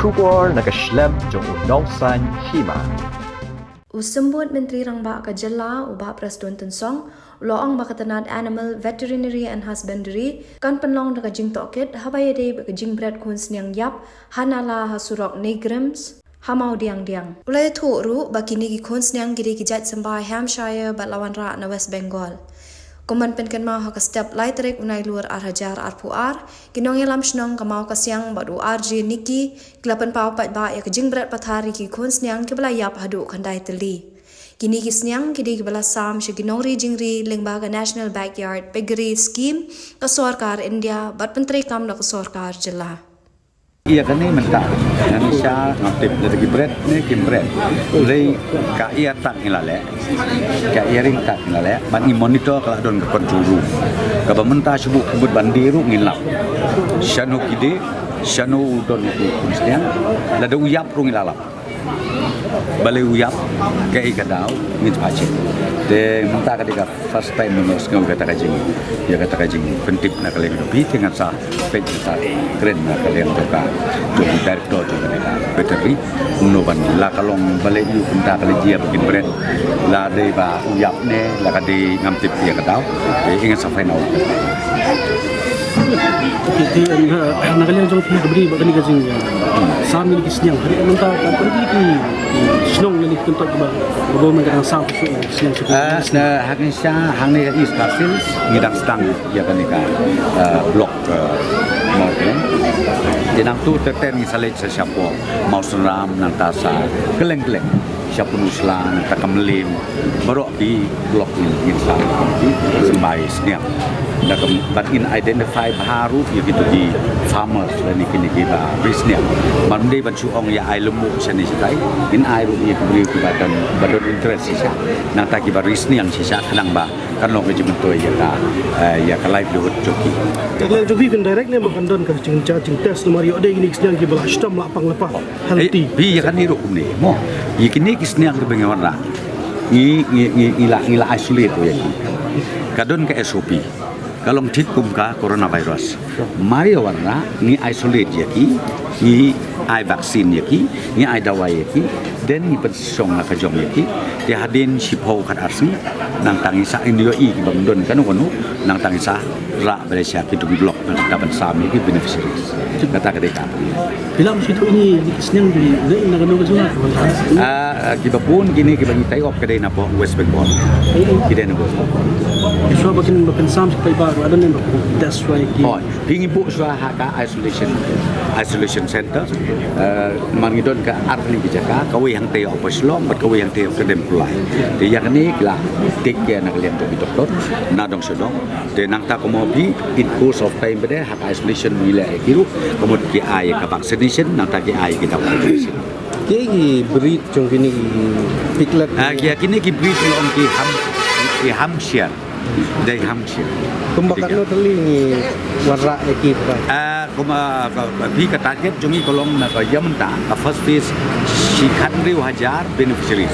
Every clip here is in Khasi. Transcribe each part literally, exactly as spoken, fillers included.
Khubor na ka shlem jong u nongsaiñ hima. U Symbud Myntri Rangbah ka Jylla, u Bah Prestone Tynsong, u la ong ba ka tnat Animal, Veterinary and Husbandry kan pynlong da ka jingtohkit haba ïadei bad ka jingbret khun sniang ïap ha nala ha surok NEIGRIHMS ha Mawdiangdiang. U la ïathuh ruh ba kine ki khun sniang ki dei ki jait symbai Hampshire bad la wanrah na West Bengal. Kum ban pynkynmaw, ha ka step lai tarik u Nailur ar hajar arphew ar, ki nongïalam shnong ka Mawkasiang bad u R J Nicky ki la pynpaw paidbah ïa ka jingbret pathar ïa ki khun sniang kiba la ïap haduh khyndai tylli. Kine ki sniang ki dei kiba la sam sha ki nongri jingri lyngba ka National Backyard Piggery Scheme ka sorkar India bad pyntreikam da ka sorkar jylla. Ïa kane mynta, ngan ïa sha ngam tip lada ki bret ne kim bret. Lei ka ïa tak ngi la leh. Ka ïa ring tak ngi la leh. Ban ngi monitor ka la don ka control room. Kaba mynta shu buh kubut ban die ruh ngin lap. Shano ki die, shano u don u khun sniang. Lada u ïap ruh ngi la lap. Balei u ïap, kaei ka daw, ngin sa check. Te mynta ka dei ka first time ngi sngew kata ka jing, ïa kata ka jingpyntip na ka liang jong phi, te ngan sa peit, ngan sa kren na ka liang jong ka, jong u director jong ka veterinary. Kumno ban la ka long balei ïa u mynta ka la jia ba kin bret, la dei ba u ïap ne la ka dei ngam tip ïa ka daw. Te ngan sa find out. Te, te, na, na ka liang jong phi ka bri ba kane ka jing, ah, sam ne ki sniang. Hynrei mynta ka, ka bri ki shnong ne ki kyntoit ba, ba government ka dang sam ki sniang. Ah, na, hangne sha, hangne East Khasi Hills ngi dang sdang ïa kane ka, ah, block, ah, Mawklen. Te nangtu ter ter ngi sa leit sa shapoh Mawsynram, nangta sa kylleng kylleng. Sha Pynursla, nangta Kymlien, baroh ki block ngi, ngin sa, ki symbai sniang. Da ka, bad ngin identify bha ruh ïa kito ki farmers lane kine kiba ri sniang. Bad ym dei ban shu ong ïa ai lynti shane shatai, ngin ai ruh ïa ki briew kiba don, ba don interest shisha. Nangta kiba ri sniang shisha khnang ba kan long ka jingmyntoi ïa ka, eh, ïa ka livelihood jong ki. Te ka liang jong phi kan direct ne ba kan don ka jingja jingtest namar ïoh dei kine ki sniang kiba la shitom la pang la pang. Healthy. Eh, phi ïa kane ruh kumne mo. Ïa kine ki sniang kiba ngi wanrah, ngi, ngi, ngi, ngi la, ngi la isolate ïa ki. Ka don ka S O P. Ka long thik kum ka coronavirus. Mar ïa wanrah, ngi isolate ïa ki, ngi ai vaccine ïa ki, ngi ai dawai ïa ki, then ngi pynshong la ka jong ïa ki. Te hadien shiphew khat ar sngi, nangta ngi sa ïohi kiba ym don kano kano, nangta ngi sa rah bad sha kito ki block nangta ban sam ïa ki beneficiaries. Kata ka dei ka. Phi lah ban shu ïathuh ïa ngi, ïa ki sniang ki dei na kano ka jylla? Ah, ah, kiba bun kine kiba ngi tie up ka dei na poh West Bengal. Ki dei na West Bengal. Shuwa ba kin, ba kin sam sha paidbah ruh, lada ym don ne ba kin test shuwa ïa ki. Oh, phi, ngi buh shuwa ha ka isolation, isolation center. Eh, namar ngi don ka artylli ki jaka, kawei hangtei ha Upper Shillong bad kawei hangtei ha Kdem Kulai. Te ïa kane ki la take care na ka liang jong ki doktor na dong sha dong. Te nangta kumno phi, in course of time ba dei ha ka isolation ngi leh ïa ki ruh, ka mut ki ai ka vaccination, nangta ki ai ki dawai vaccination. Ki, ki breed jong kine ki piglet? Ah, ki, kine ki breed ngi ong ki Ham, ki Hampshire. Dei Hampshire. Kumba katno tylli ngi wanrah ïa ki ba? Ah, kumba, ka, ka, phi, ka target jong ngi ka long na ka ïa mynta, ka first phase shi khathynriew hajar beneficiaries.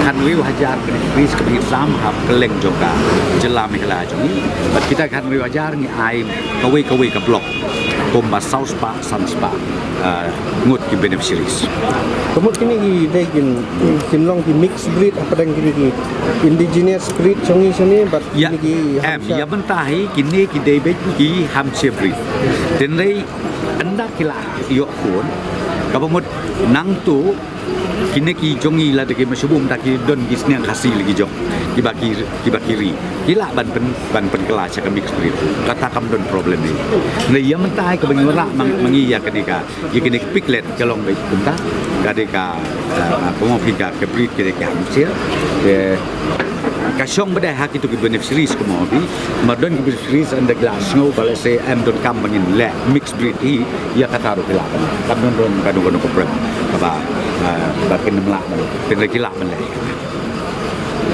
Khathynriew hajar beneficiaries kaba ngi sam ha kylleng jong ka jylla Meghalaya jong ngi. Bad kita khathynriew hajar ngi ai kawei kawei ka block kumba saw spah, san spah, ah, ngut ki beneficiaries. Ka mut kine ki dei kin, kin long ki mixed breed hapdeng kine ki indigenous breed jong ngi jong ngi bad kine ki Hampshire? Ïa mynta hi kine ki dei beit ki Hampshire breed. Hynrei ynda ki la ïoh khun, kaba mut nangtu kine ki jong ngi lada ki ma shu bun da ki don ki sniang Khasi la ki jong, kiba ki, kiba ki ri, ki lah ban pyn, ban pynkylla sha ka mixed breed. Kata kam don problem hi. Hynrei ïa mynta hi kaba ngi wanrah ma ngi ïa kane ka, ïa kane ka piglet ka long beit kumta. Ka dei ka, eh, kumno phi, ka, ka breed ka dei ka Hampshire. Ka shong ba dei ha kito ki beneficiaries kumno phi. Namar don ki beneficiaries ynda ki la sngew ba lehse ym donkam ba ngin leh mixed breed hi, ïa kata ruh ki lah ban leh. Kam don, don, kam don, don ka problem kaba, eh, ba kin ym lah ban leh. Hynrei ki lah ban leh.